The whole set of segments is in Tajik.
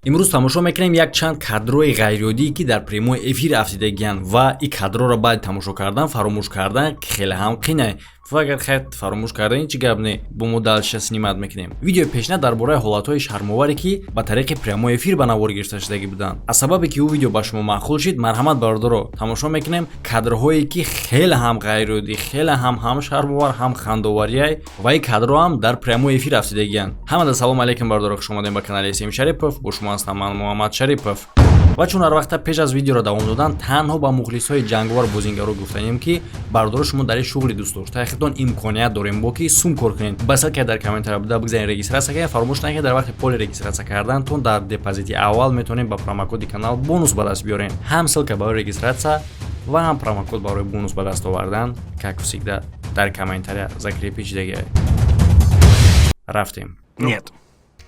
Имрӯз тамошо мекунем якчанд кадрои ғайриоддие, ки дар прямой эфир афтидагиянд, ва ин кадроро баъди тамошо кардан фаромӯш кардан хеле ҳам қина. Ва агар хайр, фаромӯш кардан чӣ гап не, бо мо дальше снимать мекунем. Видеои пешина дар бораи ҳолатҳои шармоваре, ки ба тариқи прямой эфир ба навор гирифта шудагӣ буданд. Аз сабабе ки ӯ видео ба шумо маъқул шид, марҳамат, бародаро, тамошо мекунем кадрҳое, ки хеле ҳам ғайриоддӣ, хеле ҳам шармовар, ҳам хандоварияй, ва ин кадрҳо ҳам дар прямой эфир афтидагиянд. Ҳамада салом алейкум, бародаро, хуш омадем ба канали См Шарипов. Бо шумо ҳастам ман, Муҳаммад Шарипов. Ва чун ҳар вақта пеш аз видеоро давом додан танҳо ба мухлисҳои ҷанговар бозингаро гуфтанем, ки бародаро, шумо дар ин шуғли дӯстдоштаи худтон имконият дорем бо ки сум кор кунед. Ба ссылка дар комментария буда бигзаред, регистрация кунед. Фаромӯш накунед, дар вақти поли регистрация кардантон дар депозити аввал метавонед ба промокоди канал бонус ба даст биёред. Ҳам ссылка барои регистрация ва ҳам промокод барои бонус ба даст овардан, как всегда, дар комментария закрепить шидагиа. Рафтем. Нет.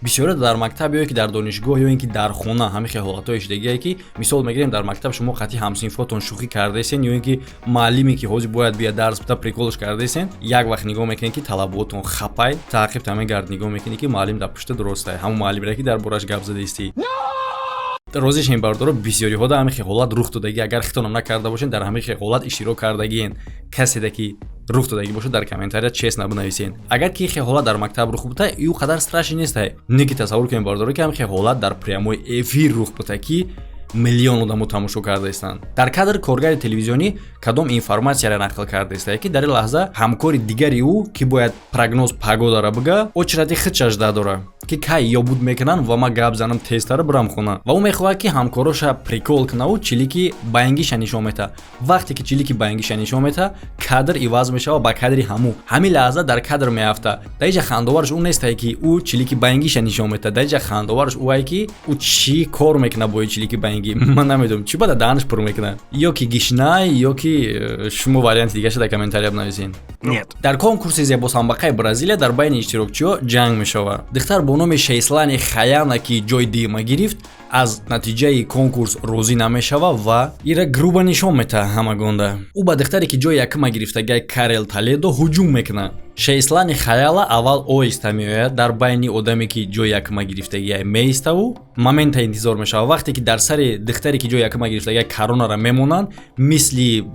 Бисёре дар мактаб ё ки дар донишгоҳ, ё ин ки дар хона ҳамин хел ҳолатҳое шидагие, ки мисол мегирем, дар мактаб шумо қатъи ҳамсинфотон шӯхӣ кардаесен, ё ин ки муаллиме, ки ҳозир бояд бия дарс бита, прикол ш кардаесен. Як вақт нигоҳ мекунед, ки талаботон хапай, таъқиб мегард, нигоҳ мекунед, ки муаллим дар пушта дуростай, ҳамон муаллимре, ки дар бораш гап задаистӣ. Розӣ шем, бародаро, бисёриҳо дар ҳамин хел ҳолат рух додагӣ. Агар хитонам накарда бошед, дар ҳамин хел ҳолат иштирок кардагиен. Каседа ки рух додагӣ бошад, дар комментария честно бинависен. Агар ки хел ҳолат дар мактаб рух бута, ю қадар страшный нестай. Не ки тасаввур кунед, бародаро, ки ҳамин хел ҳолат дар прямой эфир рух бута, ки миллион одамо тамошо кардаистанд. Дар кадр коргари телевизионӣ кадом информатсияро нақл кардаистае, ки дар ин лаҳза ҳамкори дигари ӯ, ки бояд прогноз погода ра бига, очередь и худшаш дора, ки кай ёбуд мекунанд ва ман гап занам, тезтара бирам хона. Ва ӯ мехоҳад, ки ҳамкороша прикол кунаву чилики баингиша нишон мета. Вақте ки чилики баингиша нишон мета, кадр иваз мешавад ба кадри ҳаму. Ҳамин лаҳза дар кадр меафта. Дар иҷа хандовараш ӯ нестае, ки ӯ чилики баингиша нишон мета. Дар иҷа хандовараш ӯае, ки ӯ чӣ кор мекунад бо чилики баингӣ, ман намедонам, чӣ бада даҳанаш пур мекунад, ё ки гишнай, ё ки шумо варианти дигаша дар комментария бинависен. Нет. Дар конкурси зебосамбақаи Бразилия дар байни иштирокчиҳо ҷанг мешавад. Духтар бо номи Шейслани Хаяна, ки ҷои дуюма гирифт, аз натиҷаи конкурс розӣ намешавад ва ира грубо нишон метаҳад ҳамагонда. Ӯ ба духтаре, ки ҷои якума гирифтагай, Карел Толедо, ҳуҷум мекунад. Шейслани Хаяла аввал оҳиста меояд, дар байни одаме, ки ҷои якума гирифтагиай, меиставу момента интизор мешавад. Вақте ки дар сари духтаре, ки ҷои якума гирифтагиай, корона ра мемонанд, мисли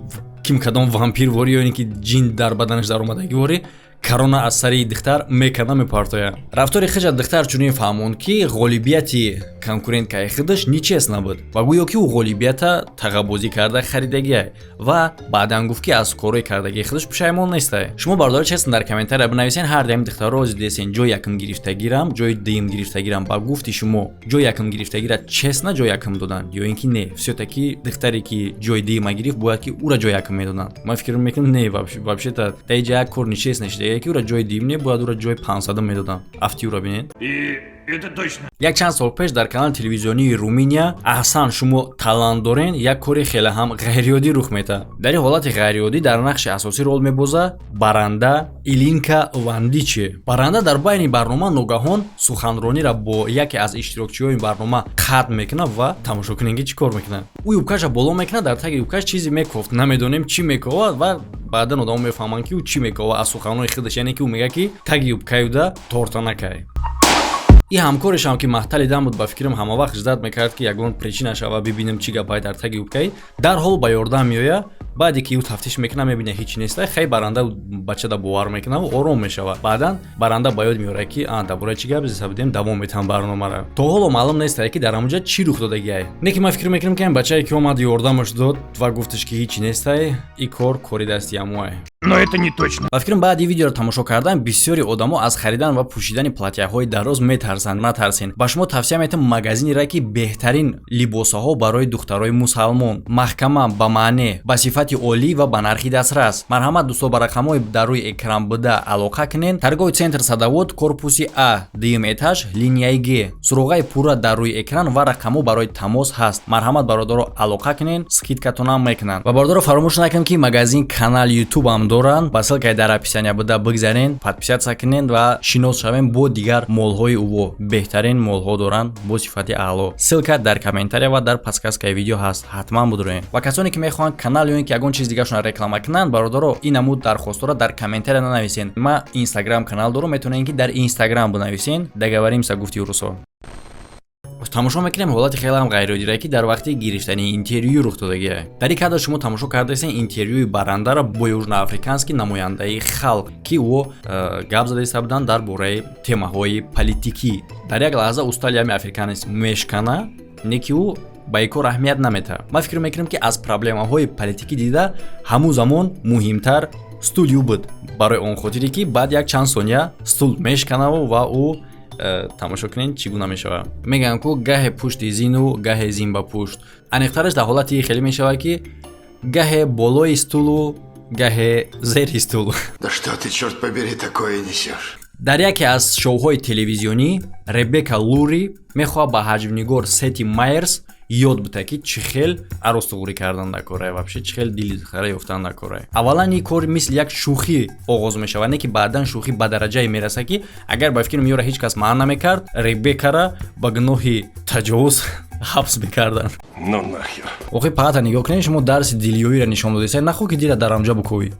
ким кадом вампир ворӣ ё ин ки ҷин дар баданаш даромадагӣ ворӣ, корона аз сари духтар мекарда мепартояд. Рафтори хиҷа духтар чунин фаҳмонд, ки ғолибияти конкурентка и худаш нечестно буд ва гӯё ки ӯ ғолибията тағаббозӣ карда харидагиай, ва баъдан гуфт, ки аз корҳои кардагии худаш пушаймон нестай. Шумо, бародари, честно дар комментария бинависен: ҳар дами духтарро рози десен, ҷои якум гирифтагирам, ҷои дуюм гирифтагирам, ба гуфти шумо ҷои якум гирифтагира честно ҷои якум доданд ё ин ки не, всё-таки духтаре, ки ҷои дуюма гирифт, бояд ки ӯра ҷои якум медоданд? Ман фикр мекунам, не, вообще-то дар иҷа як кор нечестно шуда, ки ӯра ҷои дуюм не, бояд ӯра ҷои 500-ум медоданд. Афти ӯра бинед. И это точно. Як чанд сол пеш дар канали телевизионии Руминия «Аҳсан, шумо талант дорен» як кори хеле ҳам ғайриоддӣ рух метаҳад. Дар ин ҳолати ғайриоддӣ дар нақши асосӣ рол мебозад баранда Илинка Вандичи. Баранда дар байни барнома ногаҳон суханрониро бо яке аз иштирокчиёни барнома қатъ мекунад ва тамошо кунем, ки чӣ кор мекунад. Ӯ юбка ша боло мекунад, дар таги юбка ш чизе мекофт, намедонем, чӣ мековад, ва баъдан одамо мефаҳманд, ки ӯ чӣ мековад аз суханҳои худаш, яъне ки ӯ мегӯяд, ки таги юбка юда торта накай. И ҳамкоришам, ки маҳтали дам буд, ба фикрам, ҳама вақт ждать мекард, ки ягон причина шава, бибинем, чӣ гапай дар таги юбка и, дарҳол ба ёрдам меояд. Баъде ки ӯ тафтиш мекунад, мебинад, ҳеч неста. Хай, баранда бачада бовар мекунад, ором мешавад. Баъдан баранда ба ёд меорад, ки дар бораи чӣ гап зиса будем, давом метаҳам барномара. То ҳоло маълум нестае, ки дар ҳамонҷа чӣ рух додагиай. Не ки ман фикр мекунам, ки ин бачае, ки омад, ёрдамаш дод ва гуфташ, ки ҳеч нестай, и кор кори дасти ҳамоай. Но это не точно. Ба фикрам, баъди видеоро тамошо кардан бисёри одамо аз харидан ва пӯшидани платья ҳои дароз метарсанд. Натарсен. Ба шумо тавсия метиҳам магазинере, ки беҳтарин либосаҳо барои духтарои мусалмон, маҳкама, ба маъне, ба сифати олӣ ва ба нархи дастрас. Марҳамат, дӯсто, ба рақамҳои дар рӯи экран буда алоқа кунед. Торговый центр «Садовод», корпуси А, дуюм этаж, линияи Г. Суроғаи пурра дар рӯи экран ва рақамҳо барои тамос ҳаст. Марҳамат, бародаро, алоқа кунед, скидка тонам мекунанд. Ва, бародаро, фаромӯш накунед, ки магазин канал ютубам доранд. Ба ссылка и дар описания буда бигзарен, подписаться кунед ва шинос шавем бо дигар молҳои ӯво. Беҳтарин молҳо доранд бо сифати аъло. Ссылка дар комментария ва дар подсказка и видео ҳаст, ҳатман будроем. Ва касоне, ки мехоҳанд канал ё ин ки ягон чиз дигаршонро реклама кунанд, бародаро, ин намуд дархостҳоро дар комментария нанависен. Ман Инстаграм канал дорам, метавонед, ки дар Инстаграм бинависен. Договоримся, гуфти русо. Тамошо мекунем ҳолати хеле ҳам ғайриоддире, ки дар вақти гирифтани интервю рух додагия. Дар ин кадр шумо тамошо кардаистед интервюи барандаро бо южноафриканский намояндаи халқ, ки ӯ гап задаиста буданд дар бораи темаҳои политикӣ. Дар як лаҳза стули ҳами африканец мешкана, не ки ӯ ба ин кор аҳамият наметаҳад. Ман фикр мекунам, ки аз проблемаҳои политикӣ дида ҳамун замон муҳимтар стули ӯ буд, барои он хотире ки баъд як чанд сония стул мешканаву ва ӯ тамошо кунед, чӣ гуна мешавад. Мегӯям, ку гаҳе пушти зину, гаҳе зин ба пушт. Аниқтараш, дар ҳолати хеле мешавад, ки гаҳе болои стулу, гаҳе зери стул. Да что ты, черт побери, такое несешь? Дар яке аз шоуҳои телевизионӣ Ребека Лури мехоҳад ба ҳаҷвнигор Сети Майерс ёд бита, ки чӣ хел арӯстуғурӣ кардан дар корае, вообще чӣ хел дили духтара ёфтан дар корае. Аввалан ин кор мисли як шӯхӣ оғоз мешавад, не ки баъдан шӯхӣ ба дараҷае мерасад, ки агар ба фикри меёра ҳеҷ кас маън намекард, Ребекара ба гуноҳи таҷовуз ҳабс мекарданд. Ну нахер. Охи паата нигоҳ кунед, шумо дарси дилёиро нишон додеса, нахо ки дила дар амҷа букӯӣ.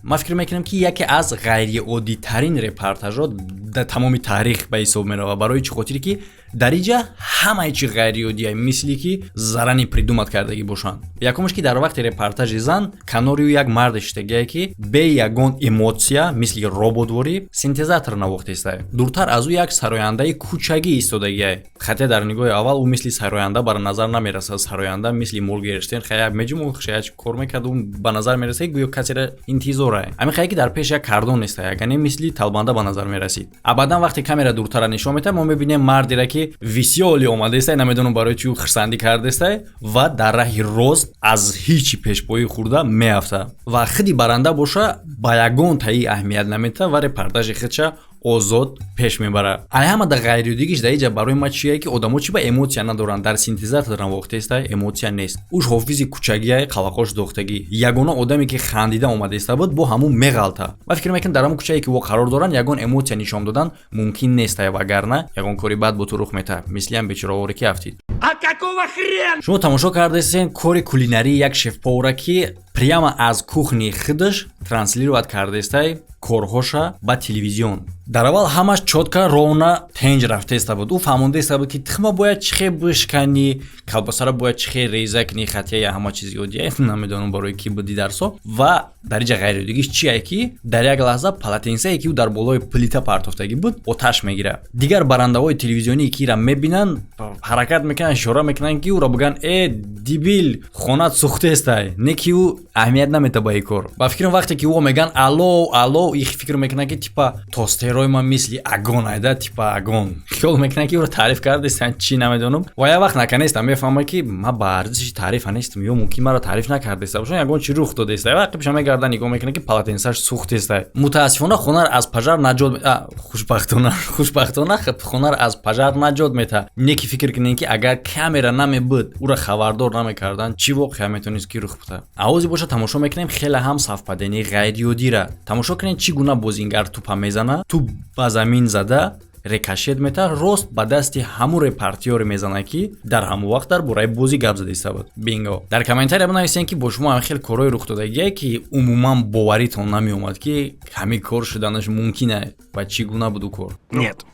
Ман фикр мекунам, ки яке аз ғайриоддитарин репортажҳо дар тамоми таърих ба ҳисоб меравад. Барои чӣ хотире ки дар инҷа ҳамаи чи ғайриоддия, мисли ки заранее придумать кардагӣ бошанд. Якумаш, ки дар вақти репортажи зан канори ӯ як марде шиштагие, ки бе ягон эмоция, мисли роботворӣ, синтезатор навохтестае. Дуртар аз ӯ як сарояндаи кӯчагӣ истодагие, хотя дар нигоҳи аввал ӯ мисли сароянда ба назар намерасад. Сароянда мисли Моргенштерн хая меҷуму шая кор мекард, ӯ ба назар мерасад, гӯё касеро интизорае. Ҳамин хая ки дар пеш як кардон нестая, яъне мисли талбанда ба назар мерасид. А баъдан вақте камера дуртара нишон метаҳад, мо мебинем мардера, ки весёлый омадаестай, намедонам барои чӣ хурсандӣ кардаестай, ва дар раҳи рост аз ҳичи пешпоӣ хӯрда меафтад. Ва худи баранда боша, ба ягон таи аҳамият наметаҳад ва репортажи худша озод пеш мебарад. Ай ҳама да ғайриоддигиш дар иҷа барои ма чие, ки одамо чӣ ба эмоция надоранд? Дар синтезатор навохтаеста, эмоция нест. Уш ҳофизи кӯчагиай, қалақош дохтагӣ, ягона одаме, ки хандида омадаиста буд, бо ҳамун меғалта. Ва фикр мекунам, дар ҳамун кӯчае, ки во қарор доранд, ягон эмоция нишон додан мумкин нестае, вагарна ягон кори бад бо ту рух метаҳад, мисли ҳам бечораворе ки афтид. А какого хрена? Шумо тамошо кардаистед кори кулинарии як шеф-повара, ки прямо аз кухни худаш транслировать кардаистай корҳоша ба телевизион. Дар аввал ҳамаш чётко, ровно, тенҷ рафтаиста буд. Ӯ фаҳмондаиста буд, ки тухма бояд чӣ хел бишканӣ, колбасаро бояд чӣ хел реза кунӣ. Хотя я ҳама чиз ёдия, намедонам барои кӣ буди дарсо. Ва дар иҷа ғайриоддигиш чие, ки дар як лаҳза полотенцае, ки ӯ дар болои плита партофтагӣ буд, оташ мегирад. Дигар барандаҳои телевизионие, ки ира мебинанд, ҳаракат мекунанд, ишора мекунанд, ки ӯро бигӯянд: «Э, дебил, хонат сӯхтестай». Не ки ӯ аҳамият намета ба ин кор. Ба фикрам, вақте ки ӯ мегӯянд «Алло, алло», их фикр мекунад, ки типа тостерои ман мисли огонь айда, типа огонь. Хиёл мекунад, ки ӯро таъриф кардастан, чӣ намедонам. Ва як вақт наконец-то мефаҳмад, ки ман ба арзиши таърифа нестам ё мумкин маро таъриф накардаиста бошам, ягон чӣ рух додаиста. Вақте пеша мегарда, нигоҳ мекунад, ки полотенцаш сӯхтеста. Мутаассифона, хонаро аз пожар наҷот, хушбахтона хонаро аз пожар наҷот метаҳад. Не ки фикр кунем, ки агар камера намебуд, ӯро хабардор намекарданд, чӣ воқеа метавонист ки рух битад? Авозе боша, тамошо мекунем хеле ҳам совпадении ғайриоддира. Тамошо кунед, чӣ гуна бозингар тӯпа мезана. Тӯп ба замин зада, рикошет метаҳад, рост ба дасти ҳамун репортёре мезанад, ки дар ҳамон вақт дар бораи бозӣ гап задаиста буд. Бинго! Дар комментария бинависем, ки бо шумо ҳам хел корҳое рух додагие, ки умуман боваритон намеомад, ки ҳамин кор шуданаш мумкин е, ва чӣ гуна буд ӯ кор. Нет.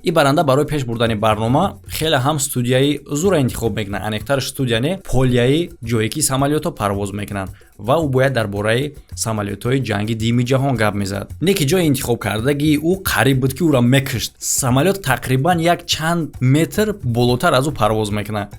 Ин баранда барои пеш бурдани барнома хеле ҳам студияи зура интихоб мекунад. Аниқтараш, студия не, поляи ҷое, ки самолётҳо парвоз мекунанд, ва ӯ бояд дар бораи самолётҳои ҷанги дуюми ҷаҳон гап мезад. Не ки ҷои интихоб кардагии ӯ қариб буд, ки ӯро мекушт. Самолёт тақрибан як чанд метр болотар аз ӯ парвоз мекунад.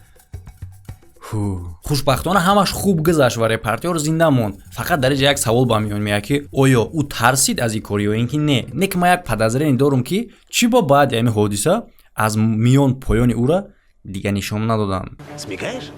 Хушбахтона, ҳамаш хуб гузашт ва репортёр зинда монд. Фақат дар инҷа як савол ба миён меяд, ки оё ӯ тарсид аз ин кор ё ин ки не. Не ки ман як подозрение дорум, ки чӣ бо баъди ҳамин ҳодиса аз миён поёни ӯра дига нишон надоданд. Смекаешь?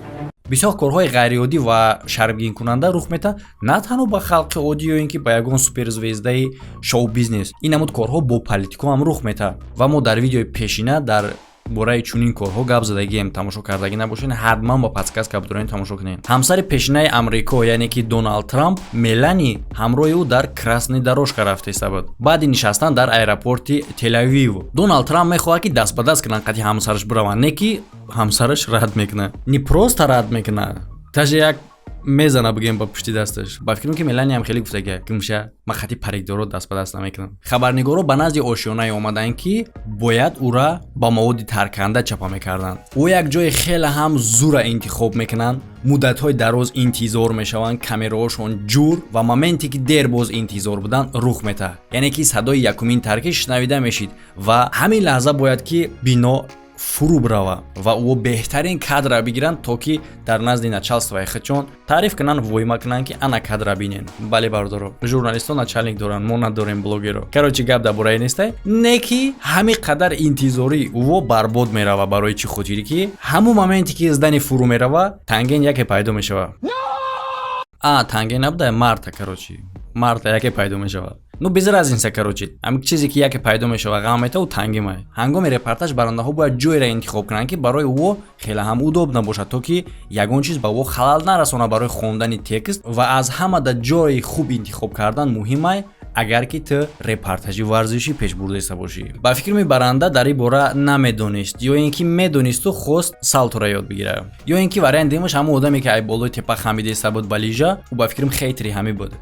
Бисёр корҳои ғайриоддӣ ва шармгинкунанда рух метаҳад на танҳо ба халқи оддӣ ё ин ки ба ягон суперзвездаи шоу-бизнес. Ин намуд корҳо бо политико ҳам рух метаҳад ва мо дар видеои пешина дар бораи чунин корҳо гап задагием. Тамошо кардагӣ набошед, ҳатман ба подсказка бидорен, тамошо кунед. Ҳамсари пешинаи Амрико, яъне ки Доналд Трамп, Мелани, ҳамроҳи ӯ дар красный дорожка рафтаиста буд. Баъди нишастан дар аэропорти Телавив, Доналд Трамп мехоҳад, ки даст ба даст кунанд, қати ҳамсараш бираванд. Не ки ҳамсараш рад мекунад. Не просто рад мекунад, даже як Мезана, бигем, ба пушти дасташ. Ба фикрам, ки Меланиям хеле гуфтага: «Гумша, ман хати парикдоро даст ба даст намекунам». Хабарнигоро ба назди ошёнае омаданд, ки бояд ӯра ба маводи тарканда чапа мекарданд. Ӯ як ҷои хеле ҳам зура интихоб мекунанд, муддатҳои дароз интизор мешаванд, камераҳошон ҷур, ва моменте ки дер боз интизор буданд, рух метаҳад, яъне ки садои якумин таркиш шунавида мешид ва ҳамин лаҳза бояд ки бино фурӯ бирава ва ӯ беҳтарин кадра бигиранд, то ки дар назди начальствои худшон таъриф кунанд, воима кунанд, ки ана кадра бинен. Бале, бардоро, журналистҳо начальник доранд, мо надорем, блогеро. Короче, гап дар бораи нестай, не ки ҳамин қадар интизорӣ ӯ барбод мерава. Барои чӣ хотире ки ҳамун моменте ки здание фурӯ мерава, танген яке пайдо мешава. А танген набуда, Марта, короче, Марта яке пайдо мешавад. Ну, без разница, короче, ҳамин чизе ки яке пайдо мешава, ғам мета, ӯ тангимай. Ҳангоми репортаж барандаҳо бояд ҷойеро интихоб кунанд, ки барои ӯ хеле ҳам удобно бошад, то ки ягон чиз ба ӯ халал нарасонад барои хондани текст. Ва аз ҳамада ҷои хуб интихоб кардан муҳимай, агар ки ту репортажи варзишӣ пеш бурдаиста бошӣ. Ба фикри баранда дар ин бора намедонист ё ин ки медонисту хост салтора ёд бигира, ё ин ки вариант димаш ҳамон одаме, ки ай болои тепа хамидаиста буд ба лижа, ӯ ба фикрам хейтери ҳамӣ буд.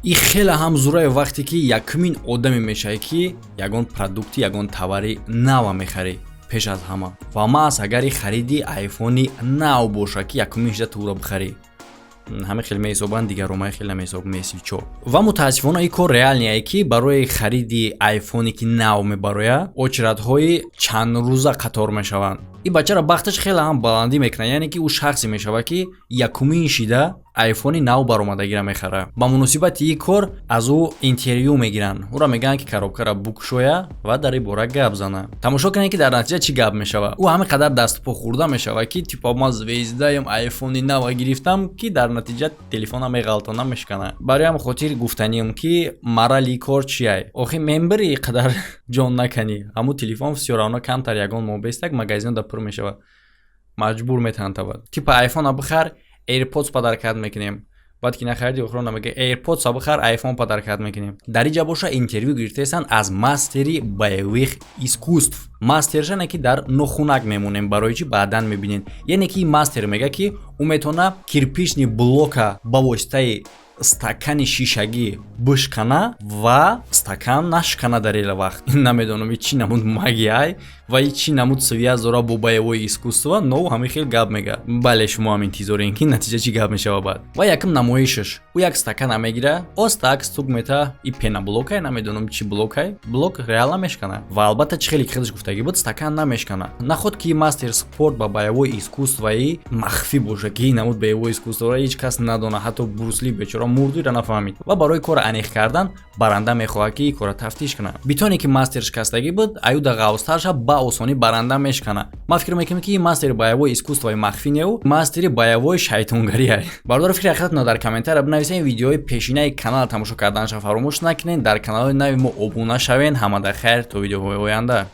И хеле ҳам зурае, вақте ки якумин одаме мешавӣ, ки ягон продукти, ягон товари нава мехарӣ пеш аз ҳама, ва маҳз агари хариди айфони нав боша, ки якумин шида ту ӯро бихарӣ. Ҳама хел меҳисобанд, дигаромай хел намеҳисоб месичо. Ва мутаассифона ин кор реальный е, ки барои хариди айфоне, ки нав мебарояд, очередҳои чандрӯза қатор мешаванд. Ин бачаро бахташ хеле ҳам баландӣ мекунад, яъне ки ӯ шахсе мешавад, ки якумин шида айфони нав баромадагиро мехарад. Ба муносибати ин кор аз ӯ интервю мегиранд, ӯро мегӯянд, ки коробкаро букушоя ва дар ин бора гап зана. Тамошо кунед, ки дар натиҷа чӣ гап мешавад. Ӯ ҳамин қадар даступо хӯрда мешавад, ки типа ман звездаям, айфони нава гирифтам, ки дар натиҷа телефона меғалтона, мешикана. Барои ҳам хотир гуфтаниам, ки морали кор чиай? Охи мембири, қадар ҷон наканӣ, ҳамун телефон всё равно камтар ягон моҳ бестак магазинода пур мешавад, маҷбур метаҳанд тавад. Типа айфона бихар, AirPods подаркат мекунем. Баъд ки нахариди, охирона мега: AirPods бихар, iPhone подаркат мекунем. Дар иҷа боша, интервю гирифтаестанд аз мастери боевых искусств. Мастерша не ки дар нохунак мемонем, барои чӣ баъдан мебинед. Яъне ки мастер мега, ки ӯ метавона кирпичный блока ба воситаи стакани шишагӣ бишкана ва стакан нашкана дар ила вақт. Намедонам, и чӣ намуд магияй ва и чӣ намуд связь дора бо боевое искусство, но ҳамин хел гап мега. Бале, шумо ҳам интизорем, ки натиҷа чӣ гап мешава баъд. Ва якум намоишаш: ӯ як стакана мегира, остак стук мета, и пеноблокай, намедонам чӣ блокай, блок реально мешкана. Ва албатта, чӣ хеле ки худаш гуфтагӣ буд, стакан намешкана. Наход ки мастер спорт ба боевое искусствои махфӣ боша, ки намуд боевое искусствора ҳеҷ кас надона, ҳатто Брусли бечора мурдуира нафаҳмид. Ва барои кора аниқ кардан баранда мехоҳад, ки кора тафтиш кунад. Битоне ки мастер шикастагӣ буд, аюда ғавзтарша ба осонӣ баранда мешкана. Ман фикр мекунам, ки мастери боевое искусствои махфӣ неу, мастери боевой шайтонгария. Бародаро, фикри ҳақиқатно дар комментария бинависен. Видеои пешинаи канал тамошо карданаша фаромӯш накунед, дар каналҳои нави мо обуна шавен. Ҳамада хайр, то видеоҳои оянда.